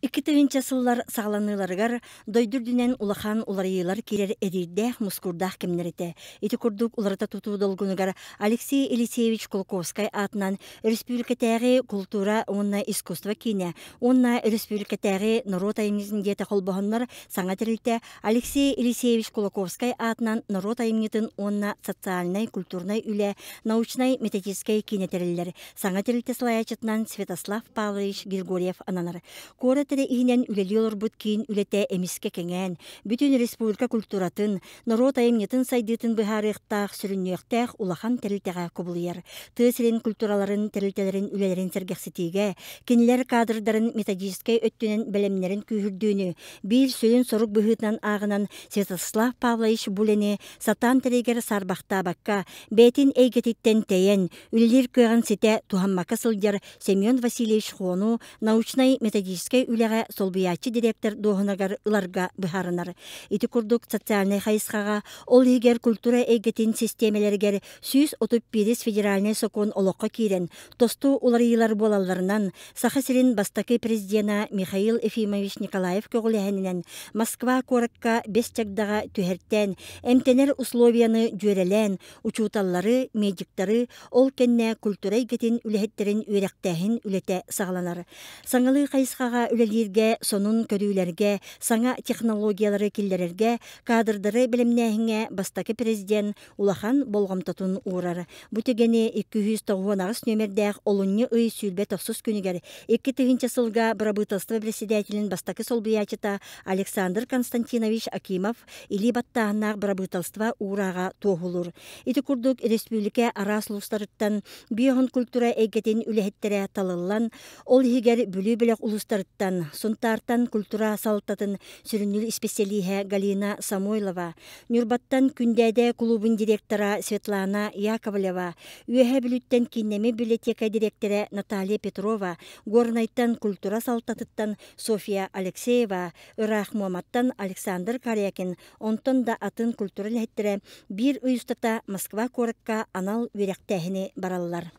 2000 сыллар саҕаланыыларыгар дойду үрдүнэн улахан уларыйыылар киирэр эриирдээх-мускуурдаах кэмнэр этэ. Ити курдук уларыта тутуу долгунугар Алексей Елисеевич Кулаковскай аатынан Өрөспүүбүлүкэтээҕи култуура уонна искусство киинэ уонна Өрөспүүбүлүкэтээҕи норуот айымньытын дьиэтэ холбоһоннор саҥа тэрилтэ Алексей Елисеевич Кулаковскай аатынан норуот айымньытын уонна социальнай-культурнай үлэ научнай-методическай киинэ тэриллэр. Саҥа тэрилтэ салайааччытынан Святослав Павлович Григорьев ананар. Куорат эрэ иһинэн үлэлии олорбут киин үлэтэ эмискэ кэҥээн, бүтүн республика культуратын, норуот айымньытын сайдыытын быһаарыахтаах, сүрүннүөхтээх улахан тэрилтэҕэ кубулуйар. Тыа сирин культураларын тэрилтэлэрин үлэлэрин сэргэхситиигэ, кинилэр кадрдарын методическай өттүнэн бэлэмнэрин күүһүрдүүнү биир сүрүн сорук быһыытынан ааҕынан Святослав Павлович Булины сатаан тэрийгэр саарбахтаабакка, бэйэтин эйгэтиттэн тэйэн, үлэлиир кыаҕын ситэ туһаммакка сылдьар Семен Васильевич Хону научнай-методическай үлэҕэ солбуйааччы директор дуоһунагар ыларга быһаарынар. Ити курдук социальнай хайысхаҕа, ол иһигэр культура эйгэтин систиэмэлэригэр 131 федеральнай сокуон олоххо киирэн, тосту уларыйыылар буолалларынан, Саха сирин бастакы президена Михаил Ефимович Николаев көҕүлээһининэн Москва куоракка Бэс Чагдаҕа түһэртээн, эмтэнэр условияны дьүөрэлээн, учууталлары, медиктары, ол кэннэ культура эйгэтин үлэһиттэрин үөрэхтээһин үлэтэ саҕаланар. Саҥалыы хайысхаҕа үлэлииргэ, сонун көрүүлэргэ, саҥа технологиялары киллэрэргэ, кадрдары бэлэмнээһиҥҥэ бастакы президент улахан болҕомтотун уурар. Бу түгэни 298 нүөмэрдээх олунньу ый 29 күнүгэр 2000 сылга бырабыыталыстыба председателин бастакы солбуйааччыта Александр Константинович Акимов илии баттааһыннаах бырабыыталыстыба уурааҕа туоһулуур. Ити курдук республика араас улуустарыттан биоһун культура эйгэтин үлэһиттэрэ талыллан, ол иһигэр Бүлүү бөлөх улуустарыттан, Сунтаартан культура салалтатын сүрүннүүр исписэлииһэ Галина Самойлова, Ньурбаттан Күндээдэ кулуубун директора Светлана Яковлева, Үөһээ Бүлүүттэн кииннэммит библиотека дириэктэрэ Наталья Петрова, Горнайтан культура салалтатыттан Софья Алексеева, ыраах Муоматтан Александр Корякин, онтон да атын культура үлэһиттэрэ биир ый устата Москва куоракка анал үөрэхтээһини бараллар.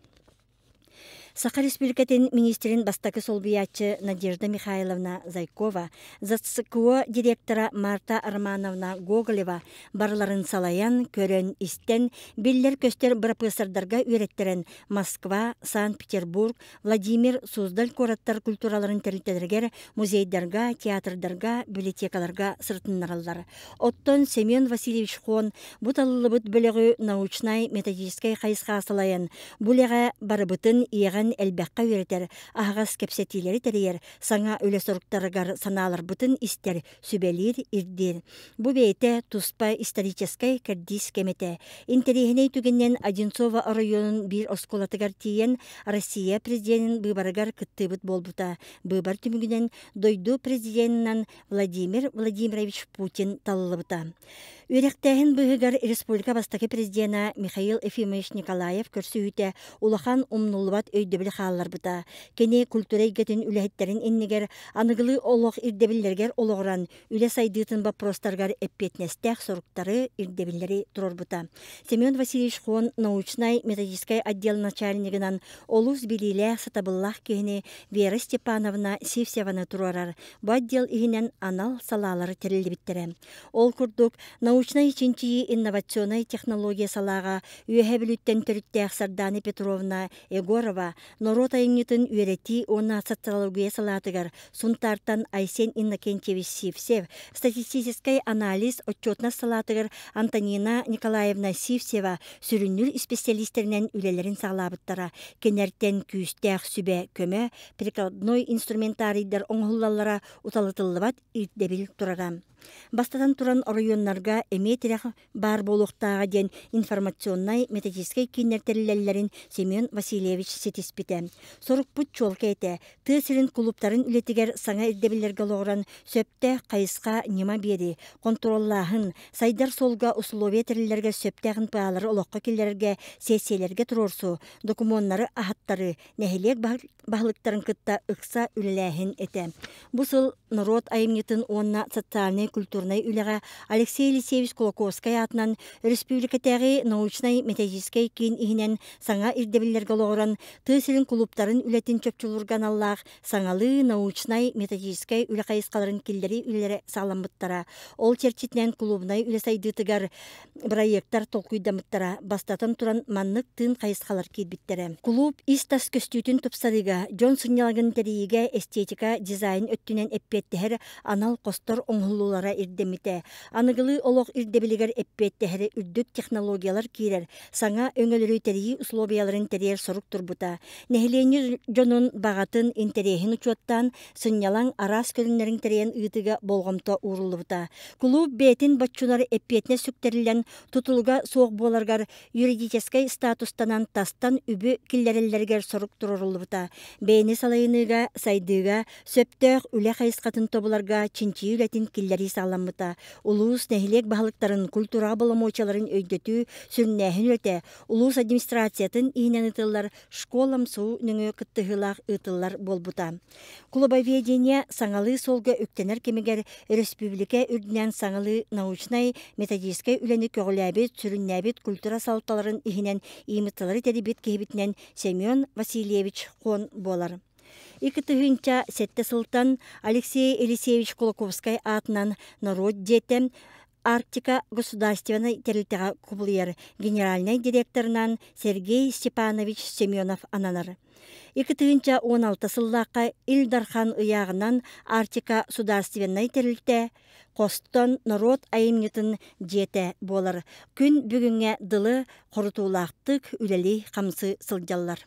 Саха Республикатын министрин бастакы солбуйааччы Надежда Михайловна Зайкова, ЗЦКО директора Марта Романовна Гоголева барыларын салайан, көрөн, истэн, биллэр-көстөр бырапыасардарга үөрэттэрэн Москва, Санкт-Петербург, Владимир Суздаль куораттар культураларын тэрилтэлэригэр, музейдарга, театрдарга, библиотекаларга сырытыннараллар. Оттон Семен Васильевич Хон бу талыллыбыт бөлөҕү научнай-методическай хайысхаҕа салайан, бу үлэҕэ барыбытын иэҕэн элбэххэ үөрэтэр, аһаҕас кэпсэтиилэри тэрийэр, саҥа үлэ соруктарыгар санааларбытын истэр, сүбэлиир, ирдиир. Бу бэйэтэ туспа историческай кэрдиис кэм этэ. Интэриэһинэй түгэнинэн Одинцово оройуонун биир оскуолатыгар тиийэн Россия президенин быыбарыгар кыттыыбыт буолбута. Быыбар түмүгүнэн дойду президенинэн Владимир Владимирович Путин талыллыбыта. Үөрэхтээһин быыһыгар республика бастакы президена Михаил Ефимович Николаев көрсүһүүтэ улахан умнуллубат өйдөбүлү хаалларбыта. Кини культура эйгэтин үлэһиттэрин иннигэр аныгылыы олох ирдэбиллэригэр олоҕуран үлэ сайдыытын боппуруостарыгар эппиэтинэстээх соруктары, ирдэбиллэри туруорбута. Семен Васильевич Хон научнай-методическай отдел начальнигынан олус билиилээх, сатабыллаах киһини Вера Степановна Сивцеваны туруорар. Бу отдел иһинэн анал салаалары тэриллибиттэрэ. Ол курдук, научнай чинчийии инновационнай технология салааҕа Үөһээ Бүлүүттэн төрүттээх Сардаана Петровна Егорова норуот айымньытын үөрэтии уонна социология салаатыгар Сунтаартан Айсен Иннокентьевич Сивцев, статистическай анализ отчетность салаатыгар Антонина Николаевна Сивцева сүрүннүүр исписэлиистэринэн үлэлэрин саҕалаабыттара. Кинилэртэн күүстээх сүбэ, көмө, прикладной инструментарийдар оҥоһуллаллара уталытыллыбат ирдэбил турара. Бастатан туран оройуоннарга эмиэ тирэх баар буолуохтааҕа диэн информационнай методическай кииннэр тэриллэллэрин Семен Васильевич ситиспитэ. Сорукпут чуолкай этэ, тыа сирин кулууптарын үлэтигэр саҥа ирдэбиллэргэ олоҕуран сөптөөх хайысха ньыма биэрии, хонтуруоллааһын, сайдар суолга усулуобуйа тэриллэргэ сөптөөх НПА-лары олоххо киллэрэргэ сиэссийэлэргэ туруорсуу, докумуоннары аһаттарыы, нэһилиэк баһылыктарын кытта ыкса үлэлээһин этэ. Бу сыл норуот айымньытын уонна социальнай-культурнай үлэҕэ Алексей Елисеевич Кулаковскай аатынан Өрөспүүбүлүкэтээҕи научнай-методическай киин иһинэн саҥа ирдэбиллэргэ олоҕуран тыа Тыа сирин кулууптарын үлэтин чопчулуурга аналлаах саҥалыы научнай, методическай үлэ хайысхаларын киллэрии үлэлэрэ саҕаламмыттара. Ол чэрчитинэн кулуубунай үлэ сайдыытыгар бырайыактар толкуйдаммыттара. Бастатан туран, маннык тыын хайысхалар киирбиттэрэ. Кулууп ис-тас көстүүтүн тупсарыыга, дьон сынньалаҥын тэрийиигэ эстетика, дизайн өттүнэн эппиэттэһэр анал хостор оҥоһуллуулара ирдэммитэ. Аныгылыы олох ирдэбилигэр эппиэттэһэр үрдүк технологиялар киирэр, саҥа өҥөлөрү тэрийии условияларын тэрийэр сорук турбута. Нэһилиэнньэ дьонун баҕатын, интэриэһин учуоттаан, сынньалаҥ араас көрүҥнэрин тэрийэн ыытыыга болҕомто ууруллубута. Кулууп бэйэтин боччунар эппиэтинэс сүктэриллэн, тутулуга суох буоларыгар юридическай статустанан тастан үбү киллэрэллэригэр сорук туруоруллубута. Бэйэни салайыныыга, сайдыыга сөптөөх үлэ хайысхатын тобуларга чинчийии үлэтин киллэрии саҕаламмыта. Улуус, нэһилиэк баһылыктарын культураҕа боломуочуйаларын өйдөтүү, сүрүннээһин үлэтэ улуус администрациятын иһинэн ыытыллар школа МСУ нөҥүө кыттыһыылаах ыытыллар буолбута. Клубоведение саҥалыы суолга үктэнэр кэмигэр өрөспүүбүлүкэ үрдүнэн саҥалыы научнай, методическай үлэни көҕүлээбит, сүрүннээбит культура салалталарын иһинэн ИМТ-лары тэрийбит киһибитинэн Семен Васильевич Хон буолар. 2007 сылтан Алексей Елисеевич Кулаковскай аатынан норуот дьиэтэ Арктика государственнай тэрилтэҕэ кубулуйар генеральнай директорынан Сергей Степанович Семенов ананар. 2016 сыллаахха Ил Дархан ыйааҕынан Арктика судаарственнай тэрилтэ хостон норуот айымньытын дьиэтэ буолар. Күн бүгүҥҥэ дылы хорутуулаахтык үлэлии-хамсыы сылдьаллар.